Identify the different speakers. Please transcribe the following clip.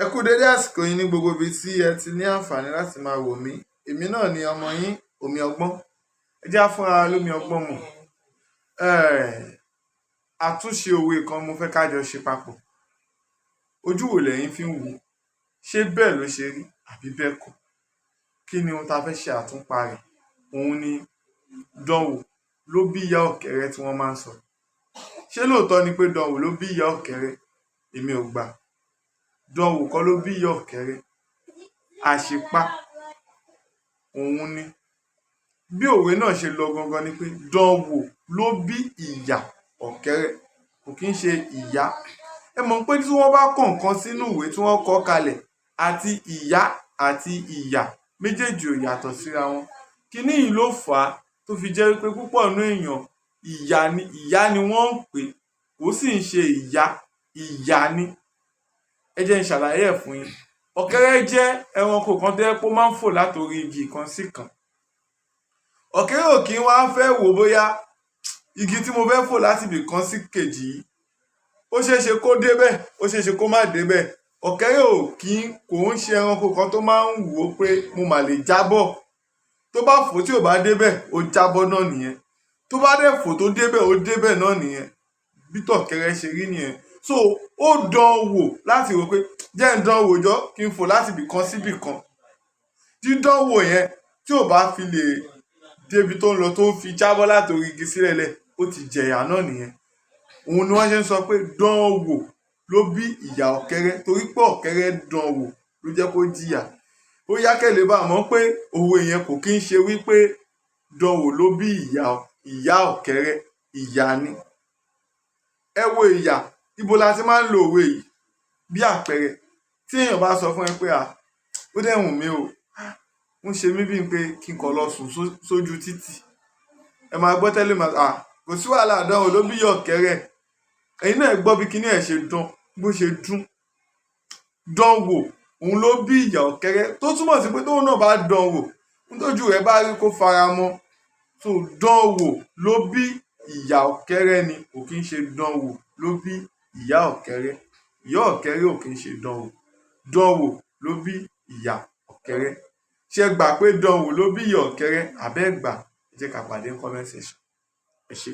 Speaker 1: Ẹ kú dédé àsìkò yìí ní gbogbo ibi tí ẹ ti ní àǹfààní láti máa wò mí. Èmi náà ni ọmọ yín, Omi Ọgbọ́n. Ẹ jẹ́ á fúnra wa lómi ọgbọ́n mu. Àtúnṣe òwe kan mo fẹ́ ká jọ ṣe papọ̀. Ojú wo lẹ̀yin fi ń wò ó? Ṣé bẹ́ẹ̀ ló ṣe rí àbí bẹ́ẹ̀ kọ́? Kí ni ohun tá a fẹ́ ṣe àtúnpa rẹ̀? Òun ni "Dánwò ló bí ìyá ọ̀kẹ́rẹ́" tí wọ́n máa ń sọ. Ṣé lóòótọ́ ni pé dánwò ló bí ìyá ọ̀kẹ́rẹ́? Èmi ò gbà. Dánwò kọ́ ló bí ìyá ọ̀kẹ́rẹ́. Àṣìpa òun ni. Bí òwe náà ṣe lọ gangan ni pé dánwò ló bí ìyà ọ̀kẹ́rẹ́, kò kí ń ṣe ìyá. Ẹ mọ̀ pé tí wọ́n bá kọ nǹkan sínú ìwé tí wọ́n kọ kalẹ̀, àti ìyá àti ìyà, méjèèjì ò yàtọ̀ síra wọn. Kiní yìí ló fà á tó fi jẹ́ wípé púpọ̀ nínú èèyàn, ìyà ni, ìyá ni wọ́n ń pè é, kò sì ń ṣe ìyá, ìyà ni. Ẹ jẹ́ n ṣàlàyé ẹ̀ fún yín. Ọ̀kẹ́rẹ́ jẹ́ ẹranko kan tó jẹ́ pé ó máa ń fò látorí igi kan sí kan. Ọ̀kẹ́rẹ́ ò kí ń wá fẹ́ wò ó bóyá igi tí mo fẹ́ fò láti ibì kan sí kejì yìí, ó ṣeé ṣe kó débẹ̀, ó ṣeé ṣe kó má débẹ̀. Ọ̀kẹ́rẹ́ ò kí ń kò ń ṣe ẹranko kan tó máa ń wò ó pé mo mà lè jábọ̀. Tó bá fò, tí ò bá débẹ̀, ó jábọ́ náà nìyẹn. Tó bá dẹ̀ fò tó débẹ̀, ó débẹ̀ náà nìyẹn. Bí tọ̀kẹ́rẹ́ ṣe rí nìyẹn. So ó dán wò láti wò pé jẹ́ ń dán wò jọ́ kí n fò láti ibì kan síbì kan. Dídánwò yẹn, tí ò bá fi lè débi tó ń lọ, tó fi jábọ́ látorí igi sílẹ̀ lẹ̀, ó ti jẹ̀yà náà nìyẹn. Òun ni wọ́n ṣe ń sọ pé dánwò ló bí ìyà ọ̀kẹ́rẹ́, torí pé ọ̀kẹ́rẹ́ dán wò ló jẹ́ kó jìyà. Ó yá, kẹ́ lè bá mọ̀ pé òwe yẹn kò kí ń ṣe wípé dánwò ló bí ìyá ọ̀kẹ́rẹ́, ìyà ni. Ẹ wo ìyà, ibo la ti máa ń lo òwe yìí? Bí àpẹẹrẹ, tí èèyàn bá sọ fún ẹ pé, "À, ó dẹ̀ wùn mí o, ń ṣe mí bíi pé kí n kàn lọ sùn sójú títì," ẹ máa gbọ́ tẹ́lẹ̀ máa, "À, kò sí wàhálà, dánwò ló bí ìyá ọ̀kẹ́rẹ́." Ẹ̀yin náà gbọ́ bí kinní ẹ̀ ṣe dán, bó ṣe dún. Dánwò, òun ló bí ìyà ọ̀kẹ́rẹ́, tó túmọ̀ sí pé tóun náà bá dánwò, ntójú rẹ̀ bá rí, kó fara mọ́. So dánwò ló bí ìyà ọ̀kẹ́rẹ́ ni, kò kí ń ṣe dánwò ló bí ìyá ọ̀kẹ́rẹ́. Ìyá ọ̀kẹ́rẹ́ ò kí ń ṣe dánwò. Dánwò ló bí ìyà ọ̀kẹ́rẹ́. Ṣé gbà pé dánwò ló bí ìyà ọ̀kẹ́rẹ́ àbẹ́ gbà? Ẹ jẹ́ ká pàdé ní comment section. Ẹ ṣé.